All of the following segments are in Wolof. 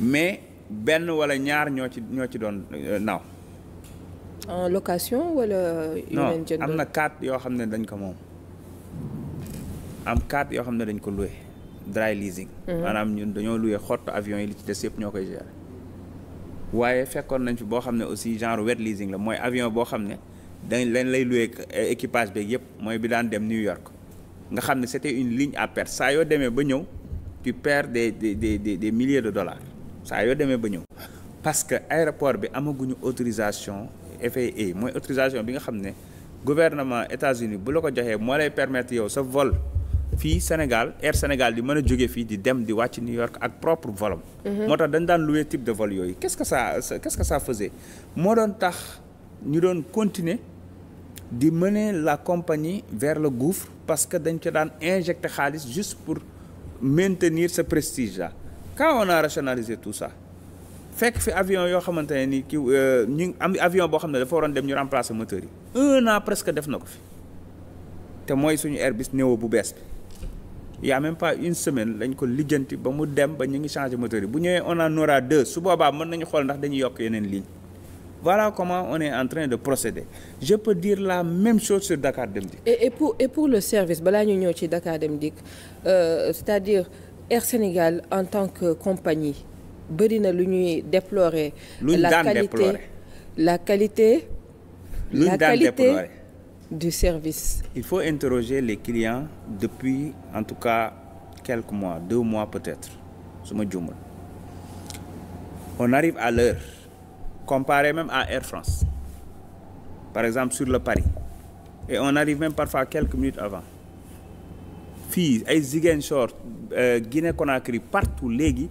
mais benn wala ñaar ñoo ci doon naaw. en location wala. non am na 4 yoo xam ne dañ ko moom am 4 yoo xam ne dañ ko loué dry leasing. maanaam ñun dañoo loué xottu avion yi li ci des yëpp ñoo koy gérer. waaye fekkoon nañ fi boo xam ne aussi genre wet leasing la mooy avion boo xam ne dañ leen lay loué équipage beeg yëpp mooy bi daan dem New York nga xam ne c'était une ligne à perte saa yoo demee ba ñëw tu perds des milliers de dollars saa yoo demee ba ñëw. parce que aéroport bi amaguñu autorisation FAA mooy autorisation bi nga xam ne gouvernement États-Unis bu la ko joxee moo lay permettre yow sa vol fii Sénégal Air Sénégal di mën a jóge fii di dem di wàcc New York ak propre volam. moo tax dañ daan louer type de vol yooyu qu'est-ce que ça faisait moo doon tax ñu doon continuer di mener la compagnie vers le gouffre parce que dañ ko daan injecter xaalis juste pour maintenir ce prestige là quand on a rationalisé tout ça fekk fi avion yoo xamante ne ni ñu am avion boo xam ne dafa waroon dem ñu remplacer moteur yi 1 an presque def na ko fi te mooy suñu Airbus Neo bu bees bi il y a même pas une semaine lañ ko lijjanti ba mu dem ba ñu ngi changer moteur yi bu ñëwee on en aura 2 su boobaa mën nañu xool ndax dañuy yokk yeneen ligne voilà comment on est en train de procéder je peux dire la même chose sur Dakar Dem Dikk. et pour le service balaa ñu ñëw ci Dakar Dem Dikk c'est-à-dire Air Sénégal en tant que compagnie bëri na lu ñuy déplorer. la qualité du service. Il faut interroger les clients depuis en tout cas quelques mois 2 mois peut-être su ma juumul on arrive à l'heure comparé même à Air France par exemple sur le Paris et on arrive même parfois quelques minutes avant fii ay Ziguinchor Guinée Conakry partout léegi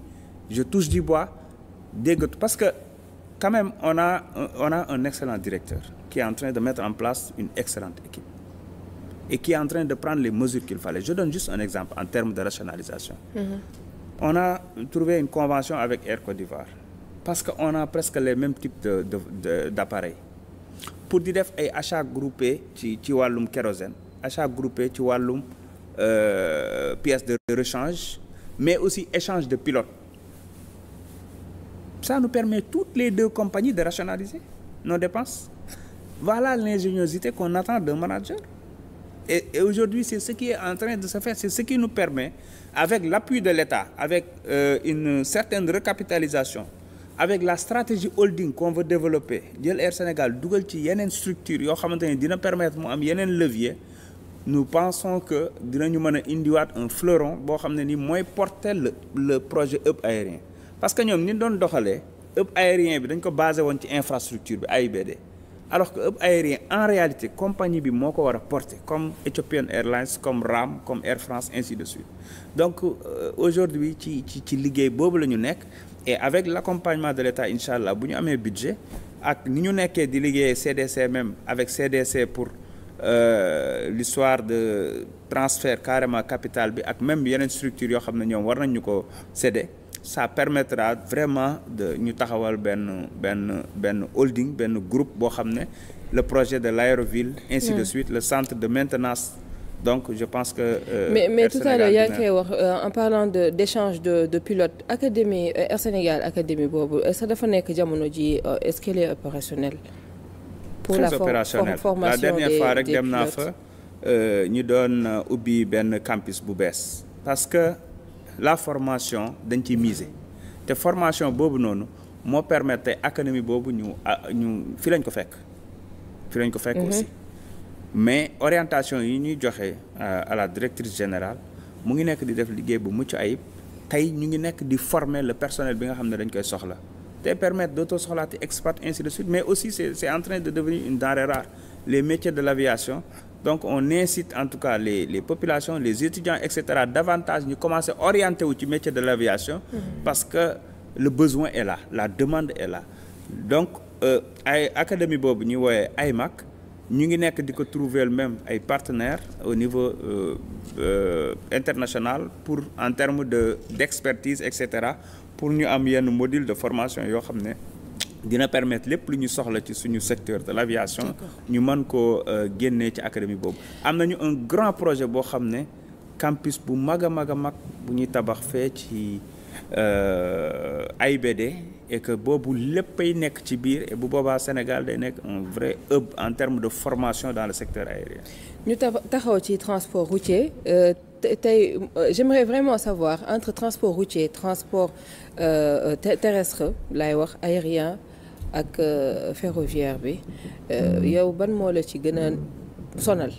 je touche du bois déggatu parce que quand même on a un excellent directeur qui est en train de mettre en place une excellente équipe et qui est en train de prendre les mesures qu'il fallait. Je donne juste un exemple en termes de rationalisation. On a trouvé une convention avec Air Côte d'Ivoire parce que on a presque les mêmes types d'appareils pour di def ay achats groupés ci wàllum kérosène achats groupés ci wàllum pièces de rechange mais aussi échange de pilotes. Ça nous permet toutes les 2 compagnies de rationaliser nos dépenses. Voilà l'ingéniosité qu'on attend d'un manager. Et aujourd'hui, c'est ce qui est en train de se faire. C'est ce qui nous permet, avec l'appui de l'État, avec une certaine recapitalisation, avec la stratégie holding qu'on veut développer, jël Air Sénégal dugal ci yeneen structure yoo xamante ne dina permettre mu am yeneen levier. Nous pensons que dinañu mën a indiwaat un fleuron boo xam ne ni mooy porter le projet hub aérien. Parce que ñoom ni doon doxalee hub aérien bi dañ ko basé woon ci infrastructure bi AIBD alors que hub aérien en réalité compagnie bi moo ko war a porter comme Ethiopian Airlines comme RAM comme Air France ainsi de suite donc aujourd'hui ci liggéey boobu la ñu nekk et avec l'accompagnement de l'État incha allah bu ñu amee budget ak ni ñu nekkee di liggéey CDC même avec CDC pour l'histoire de transfert carrément capital bi ak même yeneen structure yoo xam ne ñoom war nañ ñu ko céder. Ça permettra vraiment de ñu taxawal benn holding benn groupe boo xam ne le projet de l'aéroville ainsi de suite le centre de maintenance donc je pense que mais tout à l'heure yaa ngi koy wax en parlant d'échange de pilotes académie Air Sénégal académie boobu est-ce que dafa nekk jamono ji est-ce qu'elle est opérationnelle pour très la opérationnelle formation la dernière fois rek dem naa pilotes. fa ñu doon ubbi benn campus bu bees parce que la formation dañ ciy miser te formation boobu noonu moo permettre académie boobu ñu fi lañ ko fekk aussi mais orientation yi ñuy joxe à la directrice générale mu ngi nekk di def liggéey bu mucc ayib tey ñu ngi nekk di former le personnel bi nga xam ne dañ koy soxla te permettre dootoo soxlaati expat ainsi de suite mais aussi c'est en train de devenir une denrée rare les métiers de l'aviation. Donc on incite en tout cas les populations, les étudiants, etc. davantage ñu commencer orienter wu ci métier de l'aviation parce que le besoin est là, la demande est là. Donc ay académie boobu ñuy woowee AIMAC ñu ngi nekk di ko trouver même ay partenaires au niveau international pour en termes d'expertise, etc. pour ñu am yenn module de formation yoo xam ne dina permettre lépp lu ñu soxla ci suñu secteur de l'aviation ñu mën koo génnee ci académie boobu am nañu un grand projet boo xam ne campus bu mag a mag bu ñuy tabax fee ci AIBD et que boobu léppay nekk ci biir et bu boobaa Sénégal day nekk un vrai hub en termes de formation dans le secteur aérien. ñu taxaw ci transport routier tey j'aimerais vraiment savoir entre transport routier transport terrestre laay wax aérien ak ferroviaire bi yow ban moo la ci gën a sonal.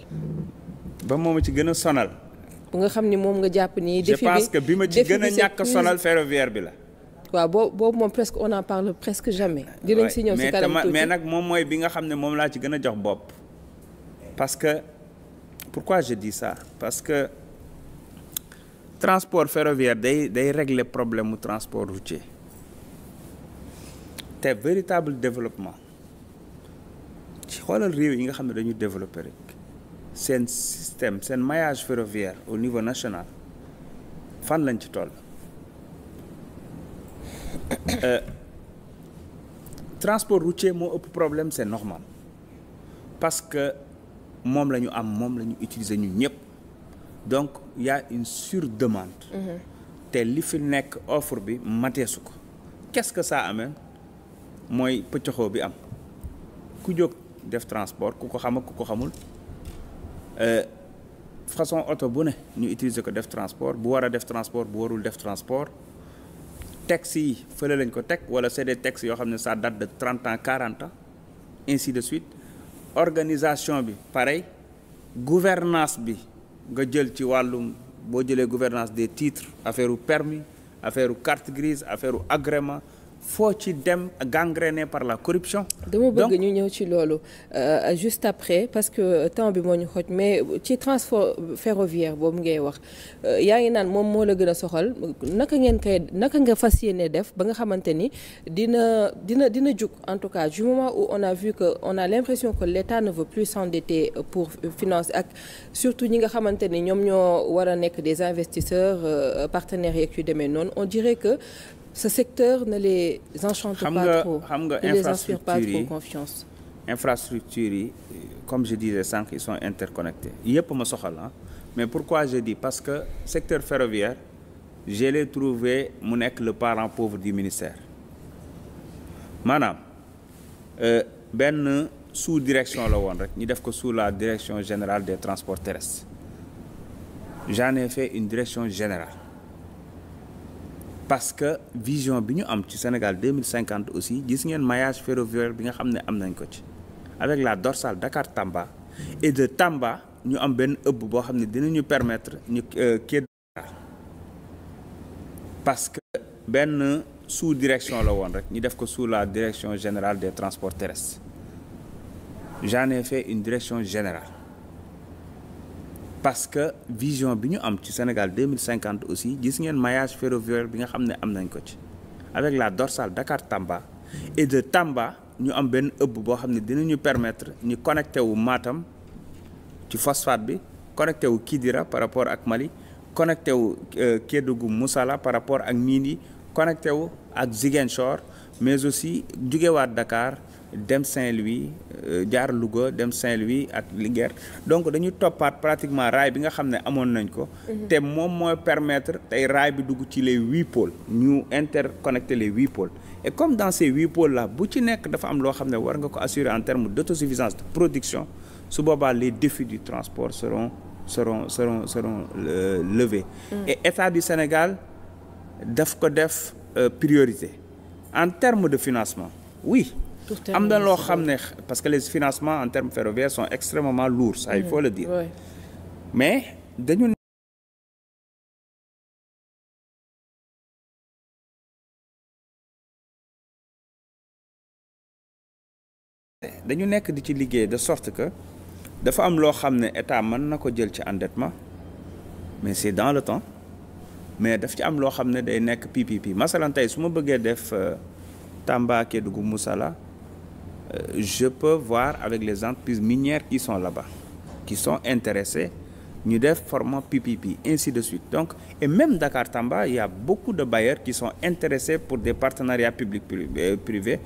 ba moom a ci gën a sonal. bu nga xam ni moom nga jàpp ni. je pense que bi ma ci gën a ñàkk sonal ferroviaire bi la. waaw boobu moom presque on en parle presque jamais. dinañ si ñëw si kanam tuuti mais nag moom mooy bi nga xam ne moom laa ci gën a jox bopp. parce que pourquoi je dis ça parce que transport ferroviaire day régler problème mu transport routier te véritable développement ci xoolal réew yi nga xam ne dañu développer rek seen système seen maillage ferroviaire au niveau national fan lañ ci toll. Transport routier moo ëpp problème c'est normal parce que moom la ñu am moom la ñu utiliser ñu ñëpp donc il y a une surdemande. te li fi nekk offre bi mateesu ko. qu'est-ce que ça amène mooy pëccoxoo bi am ku jóg def transport ku ko xam ak ku ko xamul façon oto bu ne ñu utiliser ko def transport bu war a def transport bu warul def transport. textes yi fële lañ ko teg wala c'est des textes yoo xam ne ça date de 30 ans 40 ans ainsi de suite organisation bi pareil gouvernance bi nga jël ci wàllum boo jëlee gouvernance des titres affaire u permis affaire u carte grise affaire u agrément foo ci dem gangréné par la corruption. dama bëgg ñu ñëw ci loolu juste après parce que temps bi moo ñu xoj mais ci transport ferroviaire boobu ngay wax yaa ngi naan moom moo la gën a soxal naka nga fas yéene def ba nga xamante ni dina jug en tout cas du moment où on a vu que on a l'impression que l'État ne veut plus s'endetter pour financer ak surtout ñi nga xamante ni ñoom ñoo war a nekk des investisseurs partenaires yeeg yu demee noonu on dirait que ce secteur ne les enchante pas trop. xam nga ne les inspire pas trop confiance. infrastructures yi comme je disais sànq ils sont interconnectés yëpp ma soxal mais pourquoi je dis parce que secteur ferroviaire je l'ai trouvé mu nekk le parent pauvre du ministère maanaam benn sous-direction la woon rek ñu def ko sous la direction générale des transports terrestres j'en ai fait une direction générale. parce que vision bi ñu am ci Sénégal 2050 aussi gis ngeen maillage ferroviaire bi nga xam ne am nañ ko ci avec la dorsale Dakar Tamba et de Tamba ñu am benn ëbb boo xam ne dinañu permettre ñu quai de Dakar parce que benn sous-direction la woon rek ñu def ko sous la direction générale des transports terrestres j'en ai fait une direction générale parce que vision bi ñu am ci Sénégal 2050 aussi gis ngeen maillage ferroviaire bi nga xam ne am nañ ko ci avec la dorsale Dakar Tamba et de Tamba ñu am benn ëbb boo xam ne dinañu permettre ñu connecté wu Matam ci phosphate bi connecté wu Kidira par rapport ak Mali connecté wu Kédougou Moussala par rapport ak mine yi connecté wu ak Ziguinchor mais aussi jugewaat Dakar dem Saint-Louis jaar Louga dem Saint-Louis ak Linguère donc dañu toppaat pratiquement raay bi nga xam ne amoon nañ ko. te moom mooy permettre tey raay bi dugg ci les 8 pôles ñu interconnecter les 8 pôles et comme dans ces 8 pôles là bu ci nekk dafa am loo xam ne war nga ko assurer en termes d'autosuffisance de production su boobaa les défis du transport seront levés. Et État du Sénégal daf ko def priorité en termes de financement oui. am na loo xam ne parce que les financements en termes ferroviaires sont extrêmement lourds ça il faut le dire mais dañu nekk di ci liggéey de sorte que dafa am loo xam ne état mën na ko jël ci endettement mais c'est dans le temps mais daf ci am loo xam ne day nekk PPP masalan tey su ma bëggee def Tamba Kédougou Moussala je peux voir avec les entreprises minières qui sont là-bas qui sont intéressées ñu def format PPP ainsi de suite donc et même Dakar Tamba il y a beaucoup de bailleurs qui sont intéressés pour des partenariats publics privés